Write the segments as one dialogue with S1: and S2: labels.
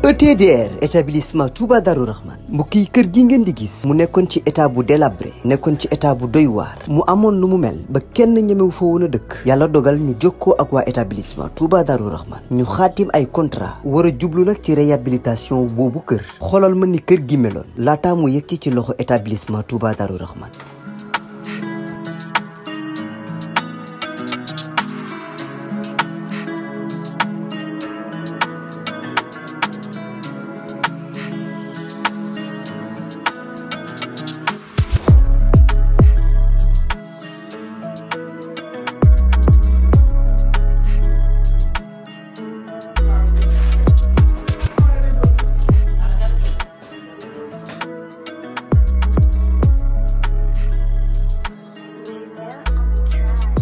S1: ETDR établissement Touba Darou Rahman mbokk yi kër gi ngeen di gis mu nekkoon ci état bu délabré nekkoon ci état bu doy waar mu amoon lu mu mel ba kenn ñemewu fa woon a dëkk yàlla dogal ñu jokkoo ak waa établissement Touba Darou Rahman ñu xaatim ay contrat war a jublu nag ci réhabilitation boobu kër xoolal ma ni kër gi meloon laataa mu yegg ci loxo établissement Touba Darou Rahman.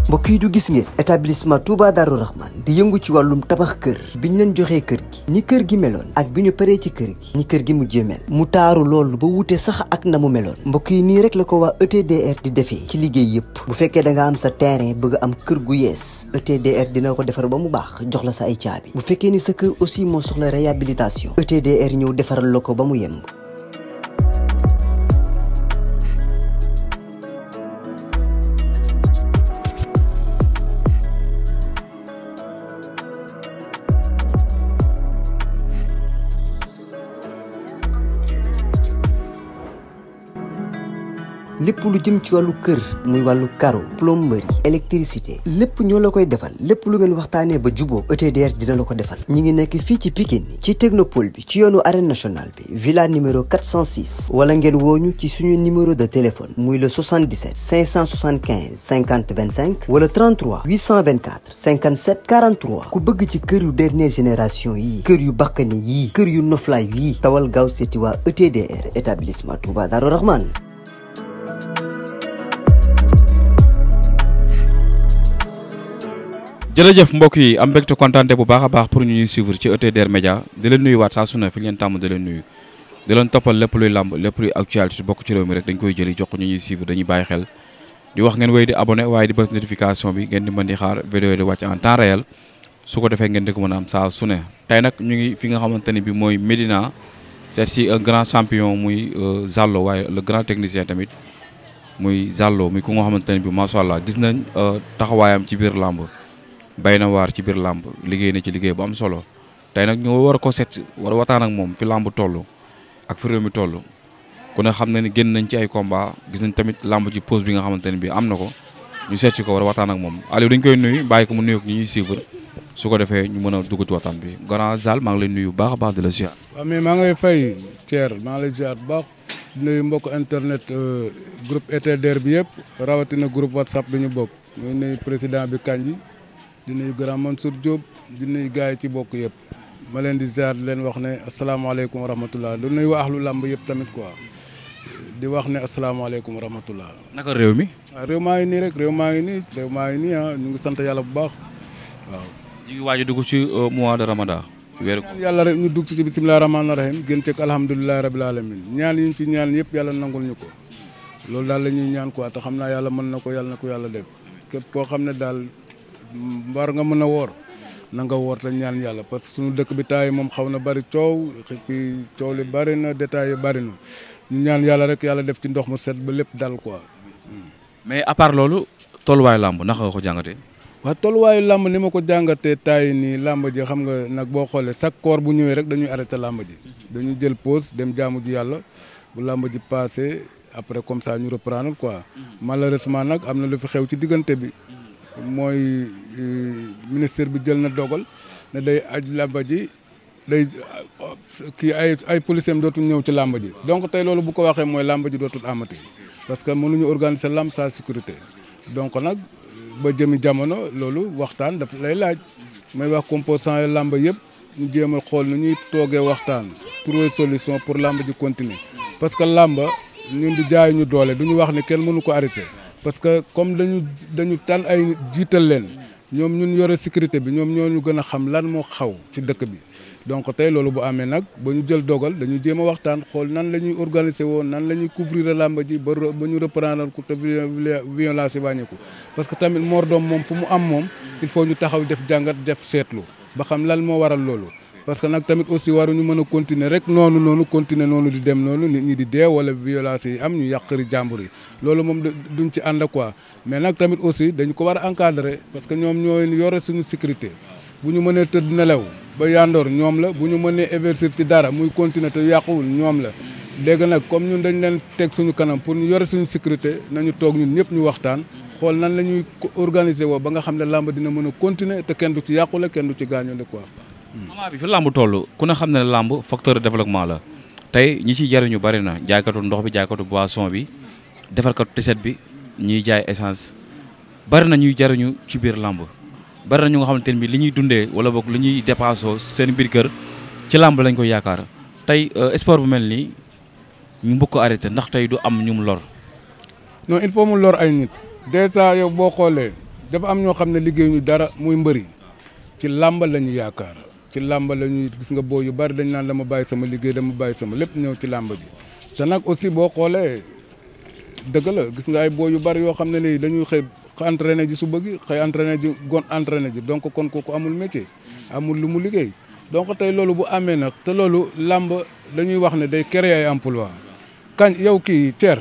S1: mbokk yi du gis ngeen établissement Touba Darou Rahman di yëngu ci wàllum tabax kër bi ñu leen joxee kër gi ni kër gi meloon ak bi ñu paree ci kër gi ni kër gi mujjee mel mu taaru loolu ba wute sax ak na mu meloon mbokk yi nii rek la ko waa ETDR di defee ci liggéey yëpp bu fekkee da nga am sa terrain bëgg am kër gu yees ETDR dina ko defar ba mu baax jox la sa ay caabi bu fekkee ni sa kër aussi moo soxla réhabilitation ETDR ñëw defaral la ko ba mu yemb. lépp lu jëm ci wàllu kër muy wàllu carreau plomberie électricité lépp ñoo la koy defal lépp lu ngeen waxtaanee ba juboo ETDR dina la ko defal ñi ngi nekk fii ci Pikine ci technopole bi ci yoonu arène nationale bi villa numéro 406 wala ngeen wooñu ci suñu numéro de téléphone muy le 77 575 50 25 wala 33 824 57 43 ku bëgg ci kër yu dernière génération yi kër yu bakkani yi kër yu noflaay yi tawal gaaw seeti waa ETDR établissement Touba Darou Rahman.
S2: jërëjëf mbokk yi am mbégte kontaante bu baax a baax pour ñu ñuy suivre ci ETDR Média di leen nuyuwaat saa su ne fi leen tàmm di leen nuyu di leen toppal lépp luy làmb lépp luy actualité bokk ci réew mi rek dañ koy jëli jox ko ñu ñuy suivre dañuy bàyyi xel di wax ngeen wéy di abonné waaye di bës notification bi ngeen di mën di xaar vidéo yi di wàcc en temps réel su ko defee ngeen di ko mën a am saa su ne tey nag ñu ngi fi nga xamante ni bi mooy Médina c'est si un grand champion muy Zallo waaye le grand technicien tamit muy Zallo muy ku nga xamante ne bi macha allah gis nañ taxawaayam ci biir làmb bay na waar ci biir làmb liggéey na ci liggéey bu am solo tey nag ñu war a ko set war a waxtaan ak moom fi làmb toll ak fi réew mi toll ku ne xam na ni génn nañ ci ay combat gis nañ tamit làmb ci pause bi nga xamante ne bi am na ko ñu seet ci ko war a waxtaan ak moom Aliou dañ koy nuyu bàyyi ko mu nuyoog ñi ñuy suivre su ko defee ñu mën a dugg ci waxtaan bi grand Zal maa ngi lay nuyu bu baax a baax di la ziar.
S3: waaw mais maa ngi lay fay Thier maa ngi lay ziar bu baax di nuyu mbokk internet groupe ETDR bi yëpp rawatina groupe WhatsApp bi ñu bokk ñu nuyu président bi Kandji di nuyu grand Mansour Diop di nuyu gars yi ci bokk yëpp ma leen di ziar di leen wax ne asalaamaaleykum wa rahmatulah di nuyu waa ahlu làmb yëpp tamit quoi di wax ne asalaamaaleykum wa rahmatulah.
S2: naka réew mi.
S3: waaw réew maa ngi nii rek réew maa ngi nii ñu ngi sant yàlla bu baax waaw.
S2: ñu ngi waaj a dugg ci mois de Ramadan. ci weeru
S3: ñaan yàlla rek ñu dugg ci bisimilah rahmaani rahim gën ceeg alhamdulilah rabil alamin ñaan yi ñu fi ñaan yëpp yàlla nangul ñu ko loolu daal la ñuy ñaan quoi te xam naa yàlla mën na ko yàlla na ko yàlla def képp koo xam ne daal. mbar nga mën a woor na nga woor te ñaan yàlla parce que suñu dëkk bi taay moom xaw na bari coow xëy coow li bari na détails yi bari na ñu ñaan yàlla rek yàlla def ci ndox mu set ba lépp dal quoi.
S2: mais à part loolu tolluwaayu làmb naka nga ko jàngatee.
S3: waaw tolluwaayu làmb ni ma ko jàngatee taay nii làmb ji xam nga nag boo xoolee chaque koor bu ñëwee rek dañuy arrêté làmb ji dañuy jël pause dem jaamu ji yàlla bu làmb ji passé après comme ça ñu reprendre quoi malheureusement nag am na lu fi xew ci diggante bi. mooy ministère bi jël na dogal ne day aj làmba ji day kii ay policiers dootul ñëw ci làmba ji donc tey loolu bu ko waxee mooy làmba ji dootul amati parce que mënuñu organiser làmb sans sécurité donc nag ba jëmi jamono loolu waxtaan daf lay laaj may wax composant yi làmba yëpp ñu jéem a xool nu ñuy toogee waxtaan trouver solution pour làmba ji continuer parce que làmba ñun di jaay ñu doole duñu wax ne kenn mënu ko arrêter parce que comme dañu tànn ay jiital leen ñoom ñun yore sécurité bi ñoom ñoo ñu gën a xam lan moo xaw ci dëkk bi donc tey loolu bu amee nag ba ñu jël dogal dañu jéem a waxtaan xool nan la ñuy organiser woon nan la ñuy couvrir làmb ji ba ñu reprendre ko te violence yi wàññiku parce que tamit Mor Dom moom fu mu am moom il faut ñu taxaw def jàngat def seetlu ba xam lan moo waral loolu parce que nag tamit aussi waruñu mën a continuer rek noonu continuer noonu di dem noonu nit ñi di dee wala violence yi am ñu yàqari jàmbur yi loolu moom duñ ci ànd quoi mais nag tamit aussi dañ ko war a encadrer parce que ñoom ñooy yore suñu sécurité bu ñu mënee tëdd nelaw ba yandoor ñoom la bu ñu mënee investir ci dara muy continuer te yàquwul ñoom la léegi nag comme ñun dañ leen teg suñu kanam pour ñu yore suñu sécurité nañu toog ñun ñëpp ñu waxtaan xool nan la ñuy organiser woo ba nga xam ne làmb dina mën a continuer te kenn du ci yàqule kenn du ci gaañule quoi.
S2: moment bi fi làmb toll ku ne xam ne làmb facteur de développement la tey ñi ciy jariñu bari na jaaykatu ndox bi jaaykatu boisson bi defarkatu tiset bi ñiy jaay essence bari na ñuy jariñu ci biir làmb bari na ñu nga xamante ne bi li ñuy dundee wala boog li ñuy dépassé seen biir kër ci làmb lañ koy yaakaar tey sport bu mel nii ñu bëgg ko arrêté ndax tey du am ñum lor.
S3: non il faut mu lor ay nit déjà yow boo xoolee dafa am ñoo xam ne liggéeyuñu dara muy mbëri ci làmb la ñu yaakaar ci làmb la ñuy gis nga boo yu bari dañ naan dama bàyyi sama liggéey dama bàyyi sama lépp ñëw ci làmb ji te nag aussi boo xoolee dëgg la gis nga ay boo yu bari yoo xam ne nii dañuy xëy entraîné ji suba gi xëy entraîné ji gon entraîné ji donc kon kooku amul métier amul lu mu liggéey donc tey loolu bu amee nag te loolu làmb dañuy wax ne day créer ay emploi kañ yow kii Thier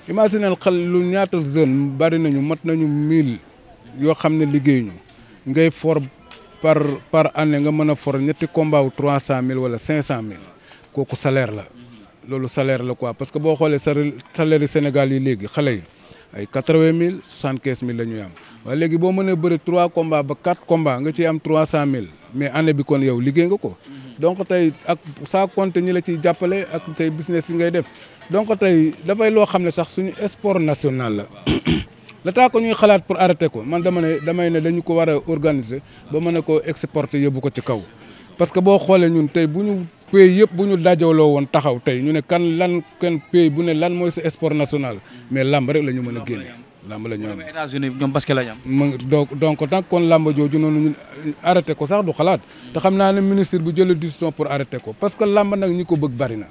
S3: imaginel xel lu ñaata jeune bari nañu mat nañu 1000 yoo xam ne liggéeyuñu ngay for par année nga mën a for ñetti combat wu 300000 wala 500000 kooku salaire la loolu salaire la quoi parce que boo xoolee salaire yi Sénégal yi léegi xale yi ay 80000 75000 la ñuy am waaye léegi boo mënee bëri 3 combats ba 4 combats nga ciy am 300000 mais année bi kon yow liggéey nga ko donc tey ak saa compte ñi la ciy jàppale ak tey business yi ngay def donc tey dafay loo xam ne sax suñu sport national la la taa ko ñuy xalaat pour arrêter ko man damay ne dañu ko war a organiser ba mën a ko exporter yóbbu ko ci kaw parce que boo xoolee ñun tey bu ñu pays yëpp bu ñu dajaloo woon taxaw tey ñu ne kenn pays bu ne lan mooy sa sport national mais lamb rek la ñu mën a génne lamb la ñu am.
S2: États-Unis ñoom basket la ñu am.
S3: donc nag kon lamb jooju noonu ñu arrêté ko sax du xalaat te xam naa ne ministre bu jël décision pour arrêter ko parce que lamb nag ñi ko bëgg bari na.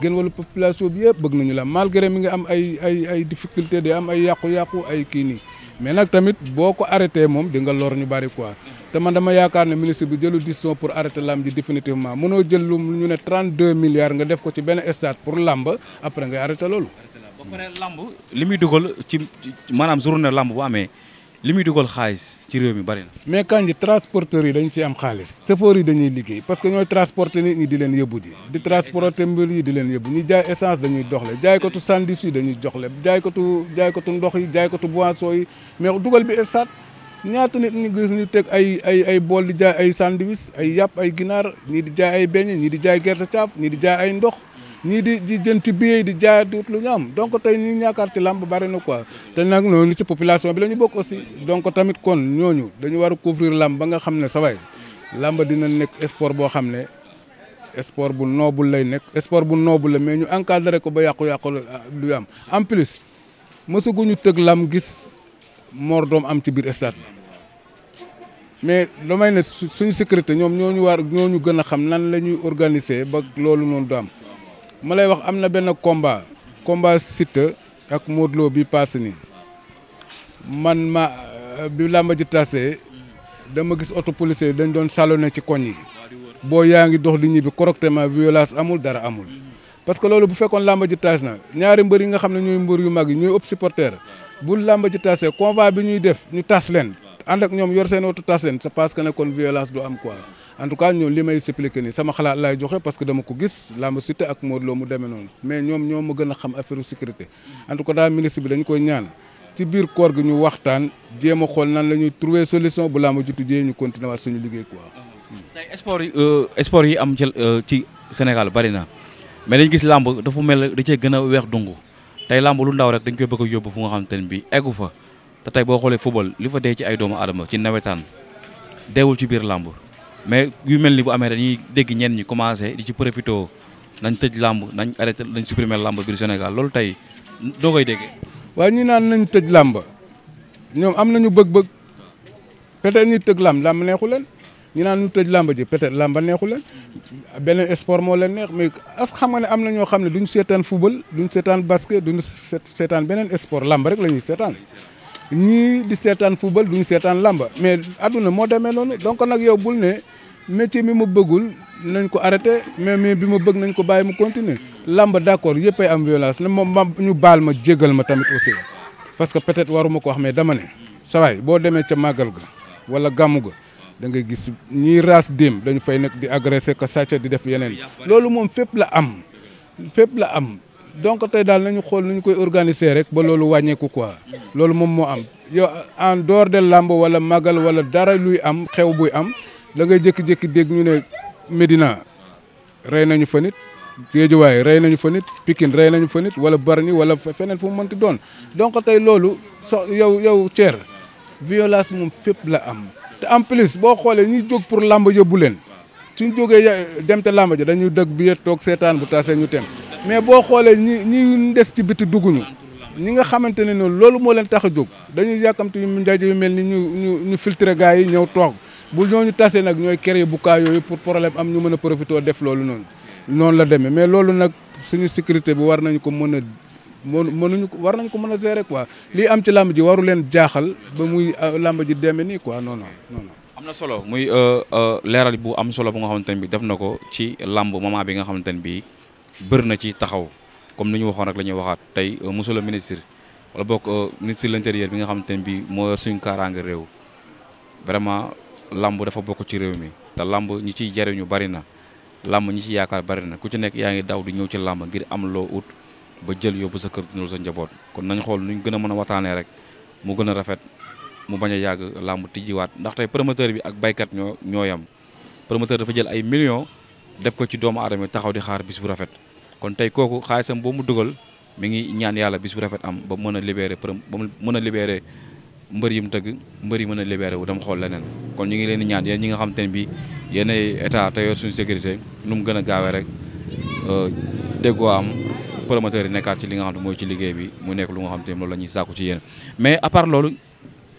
S3: gën wala population bi yëpp bëgg nañu la malgré mi ngi am ay difficulté de am ay yàqu-yàqu ay kii nii mais nag tamit boo ko arrêté moom di nga lor ñu bari quoi te man dama yaakaar ne ministre bi jëlu décision pour arrêter lamb ji définitivement mënoo jël lu ñu ne 32 milliards nga def ko ci benn stade pour lamb après ngay arrêté loolu.
S2: ba pare lamb li muy dugal ci maanaam journée lamb bu amee li muy dugal xaalis ci réew mi bari na. mais
S3: kanji transporteurs yi dañ ciy am xaalis chauffeurs yi dañuy liggéey parce que ñooy transporter nit ñi di leen yóbbu ji di transporter mbir yi di leen yóbbu ñi jaay essence dañuy doxle jaaykatu sandwich yi dañuy joxle jaaykatu ndox yi jaaykatu boisson yi mais dugal bi stade ñaata nit ñi gis ñu teg ay bool di jaay ay sandwich ay yàpp ay ginaar ñii di jaay ay beñe ñii di jaay gerte caaf ñii di jaay ay ndox ñii di jënti billet di jaay duut lu ñu am donc tey ñu ñaakaar ci làmb bari na quoi te nag noonu ci population bi la ñu bokk aussi donc tamit kon ñooñu dañu war a couvrir làmb ba nga xam ne sa waay làmb dina nekk sport boo xam ne sport bu noble lay nekk sport bu noble la mais ñu encadré ko ba yàqu-yàqu du am en plus mësaguñu tëgg làmb gis mor doom am ci biir stade bi mais damay ne suñu sécurité ñoom ñooñu gën a xam nan la ñuy organiser ba loolu noonu du am ma lay wax am na benn combat Siteu ak Modou Lo bi passé nii man bi làmb ji tasee dama gis auto policier dañ doon salonné ci koñ yi boo yaa ngi dox di ñibbi correctement violence amul dara amul parce que loolu bu fekkoon làmb ji tas na ñaari mbër yi nga xam ne ñooy mbër yu mag yi ñooy ëpp supporter bu làmb ji tasee convoi bi ñuy def ñu tas leen ànd ak ñoom yor seen auto tas leen c'est parce que ne kon violence du am quoi en tout cas ñoom li may expliquer nii sama xalaat laay joxe parce que dama ko gis làmb Siteu ak Modou Lo mu demee noonu mais ñoo ma gën a xam affaire sécurité en tout cas daal ministre bi dañu koy ñaan ci biir koor gi ñu waxtaan jéem a xool nan la ñuy trouver solution bu làmb jiitu jee ñu continuer waat suñu liggéey quoi.
S2: tey sport yi am ci Sénégal bari na mais dañu gis làmb dafa mel da cee gën a weex dungu tey làmb lu ndaw rek dañ koy bëgg a yóbbu fu nga xamante ne bii eggu fa te tey boo xoolee football li fa dee ci ay doomu aadama ci nawetaan deewul ci biir làmb mais yu mel ni bu amee dañuy dégg ñenn ñi commencé di ci profité nañ tëj làmb nañ arrêté nañ supprimer làmb biir Sénégal loolu tey doo koy déggee.
S3: waaye ñu naan nañ tëj làmb ñoom am nañu bëgg-bëgg peut-être ñuy tëj làmb neexu leen ñu naan ñu tëj làmb ji peut-être làmb neexu leen beneen sport moo leen neex mais as xam nga ne am na ñoo xam ne duñ seetaan football duñ seetaan basket duñ seetaan beneen sport làmb rek la ñuy seetaan ñii di seetaan football duñ seetaan làmb mais adduna moo demee noonu donc nag yow bul ne métier mi ma bëggul nañ ko arrêté mais bi ma bëgg nañ ko bàyyi mu continuer làmb d'accord yëpp ay am violence ne moom ñu baal ma jégal ma tamit aussi parce que peut-être waruma ko wax mais dama ne sawaay boo demee ca màggal ga wala gàmmu ga da ngay gis ñiy raas déem dañu fay nekk di agressé ko sàcc di def yeneen loolu moom fépp la am donc tey daal nañu xool nu ñu koy organiser rek ba loolu wàññeeku quoi loolu moom moo am yow en dehors de làmb wala màggal wala dara luy am xew buy am da ngay jékki-jékki dégg ñu ne Médina rey nañu fa nit Guédiawaye rey nañu fa nit Pikine rey nañu fa nit wala Bargny wala feneen fu mu mënti doon donc tey loolu yow Thier violence moom fépp la am te en plus boo xoolee ñuy jóg pour làmb yóbbu leen suñ jógee dem te làmb ja dañuy dëgg bi toog seetaan bu tasee ñu tem mais boo xoolee ñi des ci biti dugguñu ñi nga xamante ne noonu loolu moo leen tax a jóg dañuy yàkkamti ndaje yu mel ni ñu filtré gars yi ñëw toog bu ñooñu tasee nag ñooy créer bu kaa yooyu pour problème am ñu mën a profité def loolu noonu la demee mais loolu nag suñu sécurité bi war nañu ko mën a war nañ ko mën a gérer quoi lii am ci làmb ji waru leen jaaxal ba muy làmb ji demee nii quoi non.
S2: am na solo muy leeral bu am solo bu nga xamante ne bi def na ko ci làmb moment bi nga xamante ne bi bëri na ci taxaw comme ni ñu waxoon rek la ñuy waxaat tey monsieur le ministre wala bokk ministre de l'intérieur bi nga xamante ne bi moo suñu kaaraange réew vraiment làmb dafa bokk ci réew mi te làmb ñi ciy jariñu bari na làmb ñi ci yaakaar bari na ku ci nekk yaa ngi daw di ñëw ci làmb ngir am loo ut ba jël yóbbu sa kër dundal sa njaboot kon nañ xool nuñ gën a mën a waxtaanee rek mu gën a rafet mu bañ a yàgg làmb tijjiwaat ndax tey promoteur bi ak baykat ñoo yam promoteur dafa jël ay millions def ko ci doomu aadama taxaw di xaar bis bu rafet kon tey kooku xaalisam boo mu dugal mi ngi ñaan yàlla bis bu rafet am ba mën a libéré ba mën a libéré mbër yi mu tëgg mbër yi mën a libéré wu dem xool leneen kon ñu ngi leen di ñaan yéen ñi nga xam te ne bi yéen état te yor suñu sécurité nu mu gën a gaawee rek déggoo am promoteur yi nekkaat ci li nga xam ne mooy ci liggéey bi mu nekk lu nga xam te ne loolu la ñuy sàkku ci yéen mais à part loolu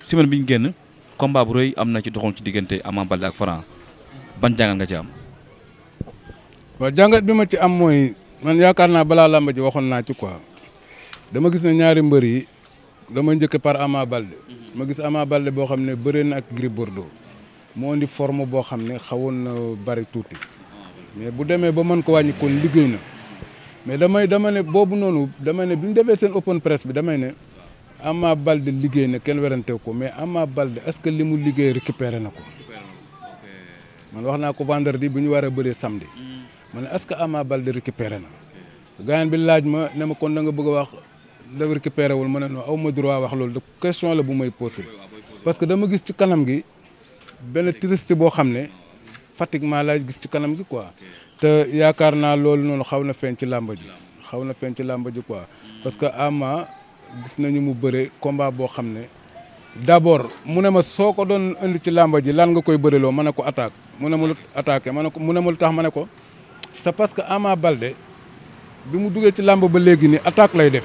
S2: semaine bi ñu génn combat bu rëy am na ci doxoon ci diggante Ama Baldé ak Franc ban jàngat nga ci am.
S3: waaw jàngat bi ma ci am mooy man yaakaar naa balaa làmb ji waxoon naa ci quoi dama gis ne ñaari mbër yi dama njëkk par Ama Baldé ma gis Ama Baldé boo xam ne bëree na ak Gris Bordeaux moo indi forme boo xam ne xawoon na bari tuuti mais bu demee ba mën ko wàññi kon liggéey na mais dama ne boobu noonu dama ne bi ñu defee seen open press bi damay ne Ama Baldé liggéey na kenn werante ko mais Ama Baldé est-ce que li mu liggéey récupéré na ko man wax naa ko vendredi bu ñu war a bëree samedi ma ne est-ce que Ama Baldé récupéré na gaañ bi laaj ma ne ma kon da nga bëgg a wax da récupéré wul ma ne non aw ma droit wax loolu de question la bu may posé parce que dama gis ci kanam gi benn triste boo xam ne fatiguement laa gis ci kanam gi quoi te yaakaar naa loolu noonu xaw na feeñ ci làmb ji quoi parce que Ama gis nañu mu bëre combat boo xam ne d'abord mu ne ma soo ko doon indi ci làmb ji lan nga koy bëreloo ma ne ko attaque mu ne ma lu attaqué ma ne ko mu ne ma lu tax ma ne ko c'est parce que Ama Baldé bi mu duggee ci làmb ba léegi ni attaque lay def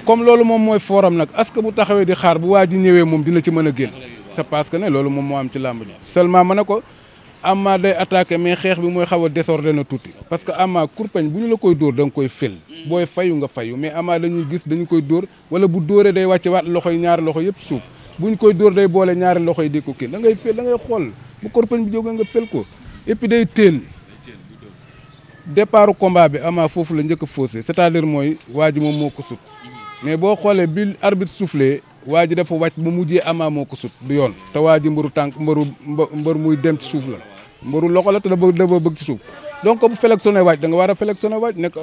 S3: comme loolu moom mooy forum nag est-ce que bu taxawee di xaar bu waa ji ñëwee moom dina ci mën a génn c'est parce que ne loolu moom moo am ci làmb ji seulement ma ne ko Ama day attaqué mais xeex bi mooy xaw a désordonné tuuti parce que Ama kurpeñ bu ñu la koy dóor da nga koy fel booy fayu nga fayu mais Ama dañuy gis dañu koy dóor wala bu dóoree day wàcce waat loxo yi ñaari loxo yëpp suuf bu ñu koy dóor day boole ñaari loxo yi di ko kii da ngay fel da ngay xool bu kurpeñ bi jógee nga fel ko et puis day teen départ combat bi Ama foofu la njëkk a faussé c'est-à-dire mooy waa ji moom moo ko sut mais boo xoolee bi arbitre soufflé waa ji dafa wàcc ba mujjee Ama moo ko sut du yoon te waa ji mbëru tànk mbër muy dem ci suuf la mbëru loxo la te dafa bëgg ci suuf donc bu sélectionné wàcc da nga war a sélectionné wàcc nekk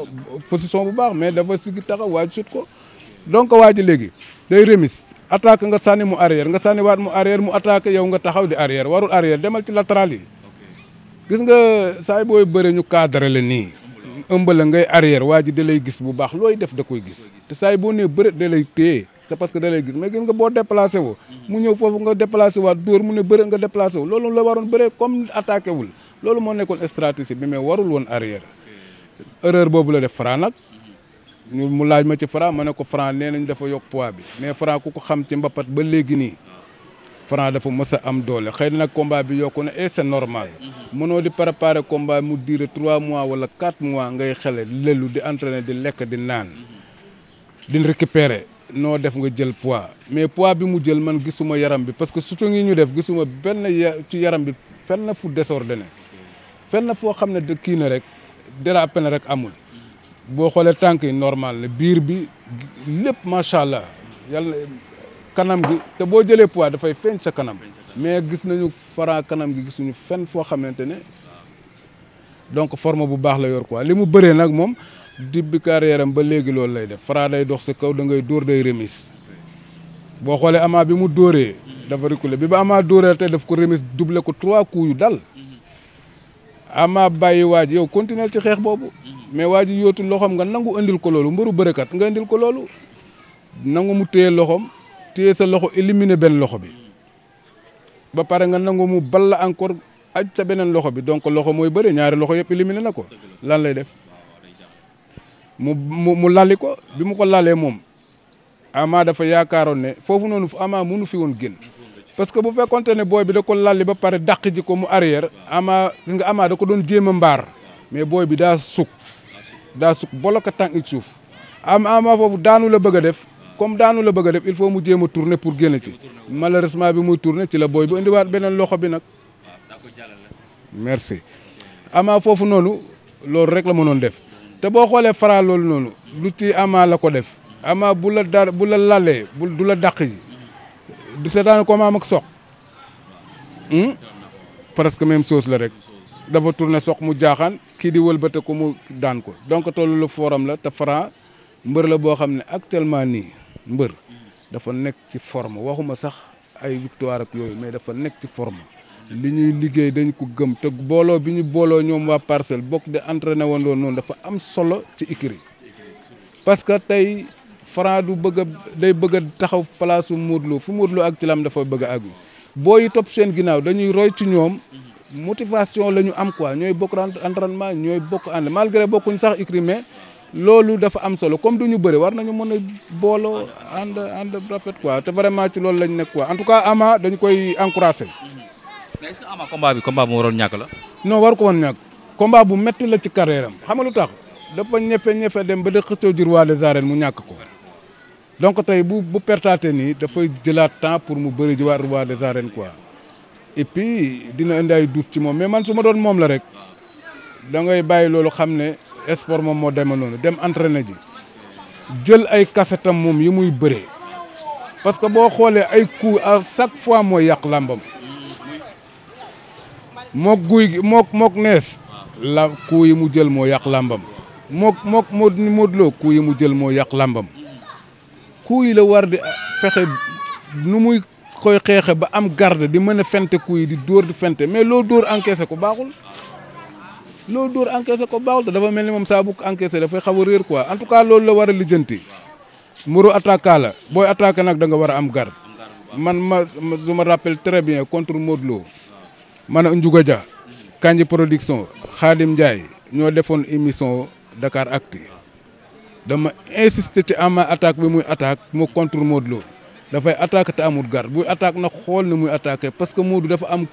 S3: position bu baax mais dafa sigi taxaw waa ji sut ko donc waa ji léegi day remise attaque nga sànni mu arrière nga sànni waat mu arrière mu attaqué yow nga taxaw di arrière warul arrière demal ci latéral yi gis nga saay booy bëre ñu cadré la nii ëmbala ngay arrière waa ji da lay gis bu baax looy def da koy gis te saay boo nee bëre da lay téye c'est parce que da lay gis mais gis nga boo déplacé woo mu ñëw foofu nga déplacé waat dóor mu ne bëre nga déplacé wu loolu la waroon bëre comme attaqué wul loolu moo nekkoon stratégie bi mais warul woon arrière erreur boobu la def Franc nag mu laaj ma ci Franc ma ne ko Franc nee nañ dafa yokk poids bi mais Franc ku ko xam ci mbapat ba léegi nii Franc dafa mës a am doole xëy na nag combat bi yokku na et c'est normal mënoo di préparer combat mu durer 3 mois wala 4 mois ngay xele lelu di entraîner di lekk di naan di récupérer noo def nga jël poids mais poids bi mu jël man gisuma yaram bi parce que surtout ngi ñu def gisuma benn ci yaram bi fenn fu désordonné fenn foo xam ne kii na rek dérapé na rek amul boo xoolee tànk yi normal la biir bi lépp macha allah yàlla kanam gi te boo jëlee poids dafay feeñ sa kanam mais gis nañu Franc kanam gi gisuñu fenn foo xamante ne donc forme bu baax la yor quoi li mu bëree nag moom dibbi carrière am ba léegi loolu lay def Franc day dox sa kaw da ngay dóor day remise boo xoolee Ama bi mu dóoree dafa reculer bi ba Ama dóoree te daf ko remise doublé ko 3 coups yu dal Ama bàyyi waaj yow continuer ci xeex boobu mais waaj yóotu loxoom nga nangu andil ko loolu mbëru bërekat nga andil ko loolu nangu mu téye loxoom téye sa loxo éliminer benn loxo bi ba pare nga nangu mu balla encore aj sa beneen loxo bi donc loxo mooy bëre ñaari loxo yëpp éliminer na ko lan lay def mu lalli ko bi mu ko lalee moom Ama dafa yaakaaroon ne foofu noonu Ama mënu fi woon génn parce que bu fekkonte ne booy bi da ko lalli ba pare dàq ji ko mu arrière Ama gis nga Ama da ko doon jéem a mbaar mais booy bi daa suk boloka tànk ci suuf Ama foofu daanu la bëgg a def comme daanu la bëgg a def il faut mu jéem a tourner pour génn ci malheureusement bi muy tourner ci la booy bi indiwaat beneen loxo bi nag merci Ama foofu noonu loolu rek la mënoon def te boo xoolee Franc loolu noonu lu ci Ama la ko def Ama bu la lalee du la dàq ji du seetaan ko maam ak soq presque même chose la rek dafa tourné soq mu jaaxaan kii di wëlbate ko mu daan ko donc tollu lu forum la te Franc mbër la boo xam ne actuellement nii mbër dafa nekk ci forme waxuma sax ay victoire ak yooyu mais dafa nekk ci forme li ñuy liggéey dañ ko gëm te booloo bi ñu booloo ñoom waa Parcelles bokk di entraîné woon noonu dafa am solo ci écurie parce que tey Franc day bëgg a taxaw place Modou Lo fu Modou Lo ak ci lam dafa bëgg a àgg boo yi topp seen ginnaaw dañuy roy ci ñoom motivation la ñu am quoi ñooy bokk entraînement ñooy bokk ànd malgré bokkuñ sax écurie mais loolu dafa am solo comme du ñu bëri war nañu mën a booloo ànd rafet quoi te vraiment ci loolu lañ nekk quoi en tout cas Ama dañu koy encouragé.
S2: mais est-ce que Ama combat bi waroon ñàkk la.
S3: non war ko woon ñàkk combat bu métti la ci carrière am xam nga lu tax dafa ñefe dem ba de xëccoo ji roi des arènes mu ñàkk ko donc tey bu pertaate nii dafay jëlaat temps pour mu bëri ji waa roi des arènes quoi et puis dina indi ay doute ci moom mais man su ma doon moom la rek da ngay bàyyi loolu xam ne sport moom moo demee noonu dem entraîner ji jël ay kasetam moom yi muy bëree parce que boo xoolee ay coups à chaque fois mooy yàq làmbam mook guy gi mook nees la coups yi mu jël moo yàq làmbam mook Modou Lo coups yi mu jël moo yàq làmbam coups yi la war di fexe nu muy koy xeexe ba am garde di mën a fente coups yi di dóor di fente mais loo dóor encaissé ko baaxul te dafa mel ni moom saa bu encaissé dafay xaw a réer quoi en tout cas loolu la war a lijjanti muru attaquant la booy attaqué nag da nga war a am garde man je me rappelle très bien contre Modou Lo man a Ndiouga Dia Kanji production Khadim Ndiaye ñoo defoon émission Dakar Actu dama insister ci Ama attaque bi muy attaque moo contre Modou Lo dafay attaque te amul garde buy attaque na xool ni muy attaqué parce que Modou dafa am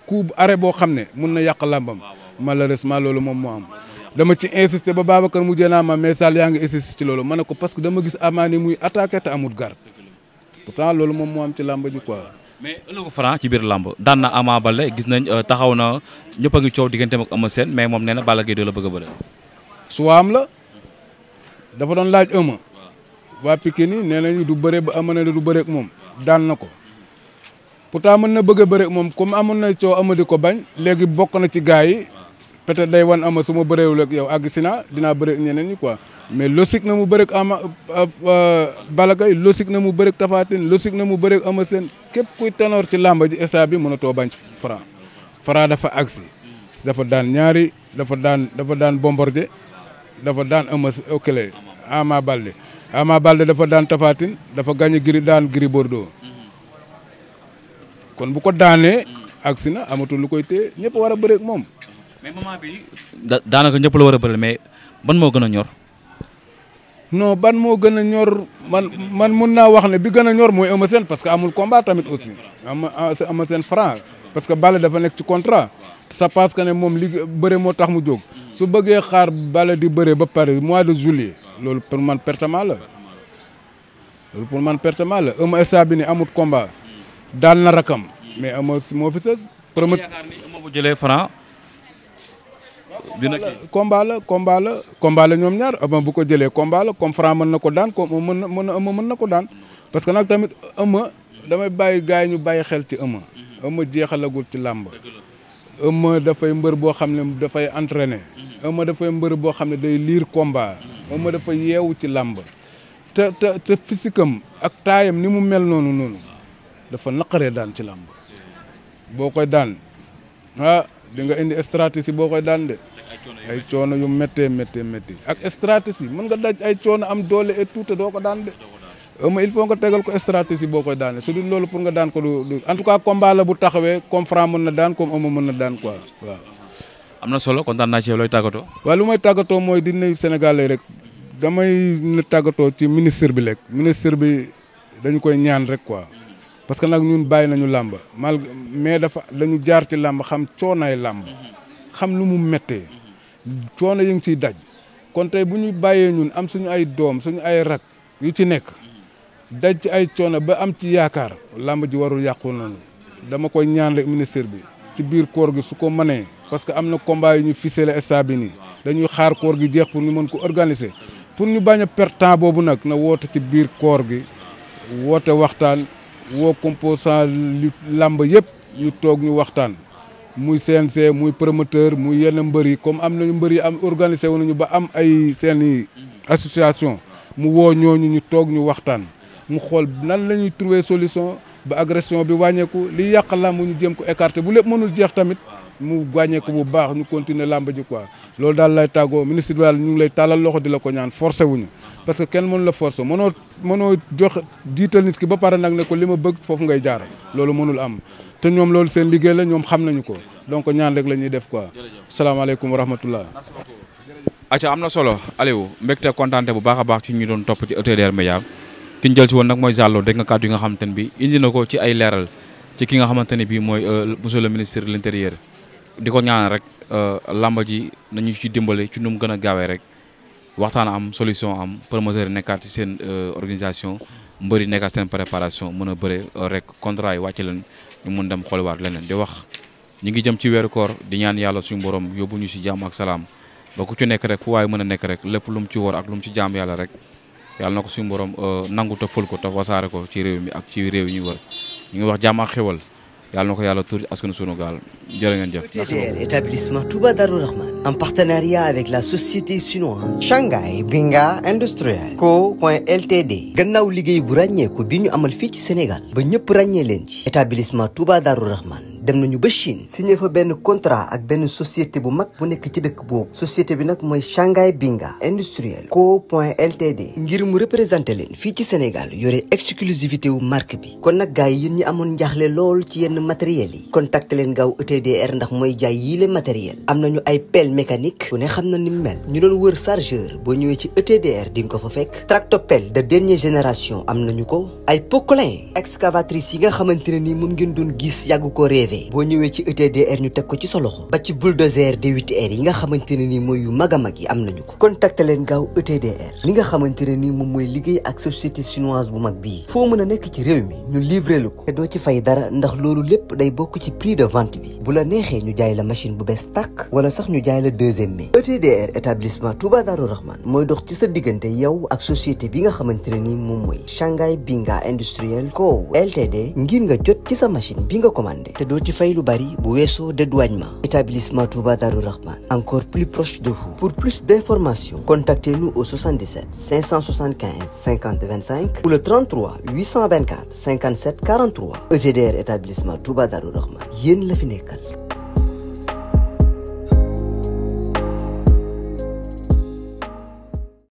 S3: coup arrêt boo xam ne mun na yàq làmbam malheureusement loolu moom moo am dama ci insister ba Babacar mujjee naa ma mais Sall yaa ngi insister ci loolu ma ne ko parce que dama gis Ama ni muy attaqué te amul garde pourtant loolu moom moo am ci làmb ji quoi.
S2: mais ëllëgu Franc ci biir làmb daan na Ama Baldé gis nañ taxaw na ñëpp a ngi coow digganteem ak Eumeu Sène mais moom nee na Balla Gaye de la bëgg a bëre.
S3: suwaam la dafa doon laaj Eumeu waa Pikine yi nee nañu du bëre ba Eumeu ne du bëre ak moom daan na ko pourtant mën na bëgg a bëre ak moom comme amoon na coow Eumeu di ko bañ léegi bokk na ci gars yi peut-être day wan Eumeu su ma bëreewul ak yow àgg si naa dinaa bëre ak ñeneen ñi quoi mais logique na mu bëre ak Ama Balla Gaye logique na mu bëre ak Tapha Tine logique na mu bëre ak Eumeu Sène képp kuy ténor ci làmba ji instant bi mënatoo bañ Franc dafa agsi dafa daan Bombardier dafa daan Eumeu Okele Ama Baldé dafa daan Tapha Tine dafa gagné daan Gris Bordeaux kon bu ko daanee agsi na amatul lu koy téye ñëpp war a bëre ak moom.
S2: mais moment bi daanaka ñëpp la war a bëre mais ban moo gën a ñor.
S3: non ban moo gën a ñor man mun naa wax ne bi gën a ñor mooy Eumeu Sène parce que amul combat tamit aussi Eumeu Sène Franc parce que Balla dafa nekk ci contrat ça passe que ne moom li bëre moo tax mu jóg su bëggee xaar Balla di bëre ba pare mois de juillet loolu pour man pertement la Eumeu instant bi ni amut combat daal na rakam mais Eumeu moo fi sës promoteur
S2: yaakaar ni moo bu jëlee Franc dina
S3: combat la ñoom ñaar Eumeu bu ko jëlee combat la comme Franc mën na ko daan comme mën na ko daan parce que nag tamit Eumeu damay bàyyi gars yi ñu bàyyi xel ci Eumeu jeexalagul ci làmb. Eumeu dafay mbër boo xam ne dafay entraîner. Eumeu dafay mbër boo xam ne day liir combat. Eumeu dafa yeewu ci làmb. te physique am ak taayam ni mu mel noonu dafa naqaree daan ci làmb. boo koy daan di nga indi stratégie boo koy daan de. ay coono yu méttee ak stratégie mën nga daj ay coono am doole et tout doo ko daan de. Eumeu il faut nga tegal ko stratégie boo koy daane su dul loolu pour nga daan ko du en tout cas combat la bu taxawee comme Franc mën na daan comme Eumeu mën na daan quoi waaw.
S2: am na solo kontaan naa ci yow looy tàggatoo.
S3: waaw lu may tàggatoo mooy di nuyu Sénégalais rek damay tàggatoo ci ministre bi rek ministre bi dañu koy ñaan rek quoi parce que nag ñun bàyyi nañu làmb mais dañu jaar ci làmb xam coonaay làmb xam lu mu méttee coono yi ngi ciy daj kon tey bu ñu bàyyee ñun am suñu ay doom suñu ay rak yu ci nekk. daj ci ay coono ba am ci yaakaar làmb ji warul yàqu noonu dama koy ñaan rek ministre bi ci biir koor gi su ko mënee parce que am na combat yu ñu ficelé stade bi nii dañuy xaar koor gi jeex pour ñu mën ko organiser pour ñu bañ a perdre temps boobu nag na woote ci biir koor gi woote waxtaan woo composant li làmb yëpp ñu toog ñu waxtaan muy CNG muy promoteur muy yenn mbër yi comme am nañu mbër yi am organisé wu nañu ba am ay seeni association mu woo ñooñu ñu toog ñu waxtaan mu xool nan la ñuy trouver solution ba agression bi wàññeeku li yàq làmb ñu jéem ko écarter bu lépp mënul jeex tamit mu wàññeeku bu baax ñu continuer làmb ji quoi loolu daal lay tàggoo ministre bi daal ñu ngi lay tàllal loxo di la ko ñaan forcé wuñu parce que kenn mënu la forcé mënoo jox jiital nit ki ba pare nag ne ko li ma bëgg foofu ngay jaar loolu mënul am te ñoom loolu seen liggéey la ñoom xam nañu ko donc ñaan rek la ñuy def quoi salaamaaleykum wa rahmatullah.
S2: acca am na solo Aliou mbégte kontaante bu baax a baax ci ñu doon topp ci ETDR Média ki ñu jël ci woon nag mooy Zallo dégg nga kàddu yi nga xamante ne bi indi na ko ci ay leeral ci ki nga xamante ne bii mooy monsieur le ministre de l'intérieur di ko ñaanal rek làmba ji nañu ci dimbale ci nu mu gën a gaawee rek waxtaan am solution am promoteur yi nekkaat ci seen organisation mbëri nekkaat seen préparation mën a bëre rek contrat yi wàcc leen ñu mun dem xooliwaat leneen di wax ñu ngi jëm ci weeru koor di ñaan yàlla suñu borom yóbbu ñu si jàmm ak salaam ba ku ci nekk rek fu waaye mën a nekk rek lépp lu mu ci wóor ak lu mu ci jaam yàlla rek yàlla na ko suñu borom nangu te ful ko te wasaare ko ci réew mi ak ci réew yi ñuy wër ñu ngi wax jàmm ak xewal yàlla na ko yàlla tur askanu sunu gaal jërë ngeen jëf.
S1: ETDR établissement Touba Darou Rahman en partenariat avec la société chinoise Shanghai Binga Industriel Co.Ltd gannaaw liggéey bu ràññeeku bi ñu amal fii ci Sénégal ba ñëpp ràññee leen ci établissement Touba Darou Rahman dem nañu ba Chine signé fa benn contrat ak benn société bu mag bu nekk ci dëkk boobu société bi nag mooy Shanghai Binga Industriel Co.Ltd ngir mu représenté leen fii ci Sénégal yore exclusivité wu marque bi kon nag gars yi yéen ñi amoon njaaxle lool ci yenn matériels yi contacté leen gaaw ETDR ndax mooy jaay yii le matériel am nañu ay pelle mécanique ku ne xam na ni mu mel ñu doon wër chargeur boo ñëwee ci ETDR di nga ko fa fekk tractopelle de dernière génération am nañu ko ay poquelin excavatrice yi nga xamante ne ni moom ngeen doon gis yàgg ko rêvé boo ñëwee ci ETDR ñu teg ko ci sa loxo ba ci bulldozer D8R yi nga xamante ne ni mooy yu mag a mag yi am nañu ko contacté leen gaaw ETDR li nga xamante ne ni moom mooy liggéey ak société chinoise bu mag bii foo mën a nekk ci réew mi ñu livré la ko te doo ci fay dara ndax loolu lépp day bokk ci prix de vente bi bu la neexee ñu jaay la machine bu bees tàkk wala sax ñu jaay la deuxième mai ETDR établissement Touba Darou Rahman mooy dox ci sa diggante yow ak société bi nga xamante ne ni moom mooy Shanghai Binga Industriel Co Ltd ngir nga jot ci sa machine bi nga commandé te doo ci fay lu bari bu weesoo dédouanement établissement Touba Darou Rahman encore plus proche de vous pour plus d'informations contactez-nous au 77 575 50 25 ou le 33 824 57 43 ETDR établissement Touba Darou Rahman yéen la fi nekkal